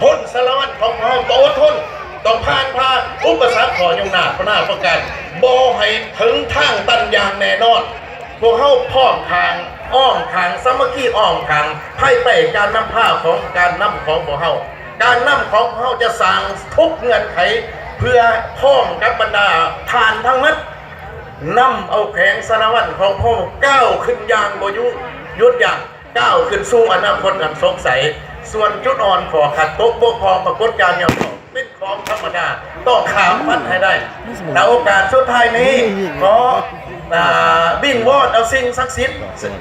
ພົ້ນສາລະວັນຂອງພວກເຮົາຕ້ອງອົດທົນ, ຕ້ອງຜ່ານຜ່າອຸປະສັກຂໍ້ຫຍຸ້ງຍາກນານາປະການ, ບໍ່ໃຫ້ເຖິງທາງຕັນຢ່າງແນ່ນອນ. ພວກເຮົາພ້ອມຂ້າງ, ອ້ອມຂ້າງ, ສາມັກຄີອ້ອມຂ້າງ, ພາຍໃຕ້ການນຳພາຂອງການນຳຂອງພວກເຮົາ. ການນຳຂອງພວກເຮົາຈະສ້າງທຸກເງື່ອນໄຂ ເພື່ອພ້ອມກັບບັນດາທ່ານທັງໝົດ ນຳເອົາແຂວງສາລະວັນຂອງພວກເຮົາກ້າວຂຶ້ນຢ່າງບໍ່ຢຸດ, ຢຸດຢັ້ງ. ກ້າວຂຶ້ນສູ່ອະນາຄົດອັນສົດໃສ. ສ່ວນຈຸດອ່ອນ, ຂໍ້ຂັດຕົກບົກຜ່ອງ, ປາກົດການຫຍໍ້ທໍ້ ເປັນຂອງທຳມະດາ, ຕ້ອງຂ້າມມັນໃຫ້ໄດ້. ໃນໂອກາດສຸດທ້າຍນີ້, ຂໍ, ອ່າ, ວິງວອນເອົາສິ່ງສັກສິດ,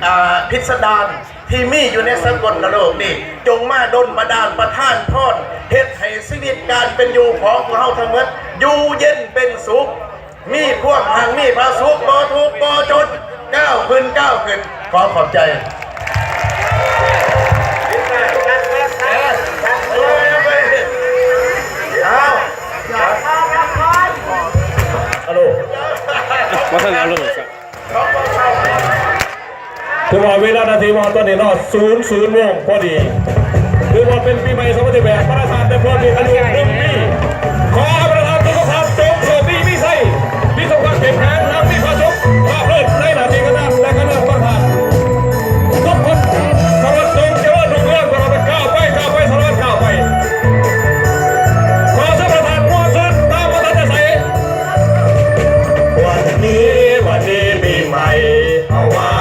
ອ່າ, ພິດສະດານທີ່ມີຢູ່ໃນສາກົນລະໂລກນີ້, ຈົ່ງມາດົນບັນດານປະທານພອນ, ເຮັດໃຫ້ຊີວິດການເປັນຢູ່ຂອງພວກເຮົາທັງໝົດ ຢູ່ເຢັນເປັນສຸກ. ມີຄວາມຮັ່ງມີຜາສຸກ, ບໍ່ທຸກບໍ່ຈົນ, ກ້າວຂຶ້ນ, ກ້າວຂຶ້ນ. ຂໍຂອບໃຈ. ເອົາ ຮາໂລ ບໍ່ທັນຮາໂລ. ຖືວ່າເວລານາທີມາຮອດຕອນນີ້ເນາະ ສູນ ສູນໂມງພໍດີ. ຖືວ່າເປັນປີໃໝ່ສອງພັນສິບແປດ ປະທານໄດ້ເພີ່ມອີກອາຍຸໜຶ່ງປີ. ຂໍໃຫ້ປະທານທຸກໆທ່ານຈົ່ງໂຊກດີມີໄຊ, ມີສຸຂະພາບເຂັ້ມແຂງ ແລະ ມີຄວາມສຸກ, ລາບລື່ນໃນໜ້າທີ່ການງານ ແລະ ການເມືອງປະທານ. ທຸກຄົນສາລະວັນຈົ່ງຈະເລີນຮຸ່ງເຮືອງຕະຫຼອດໄປ, ກ້າວໄປ, ກ້າວໄປ, ສາລະວັນກ້າວໄປ. ຂໍເຊີນປະທານມ່ວນຊື່ນຕາມອັດທະຍາໄສ. ວັນນີ້ ວັນດີປີໃໝ່ ເຮົາວ່າ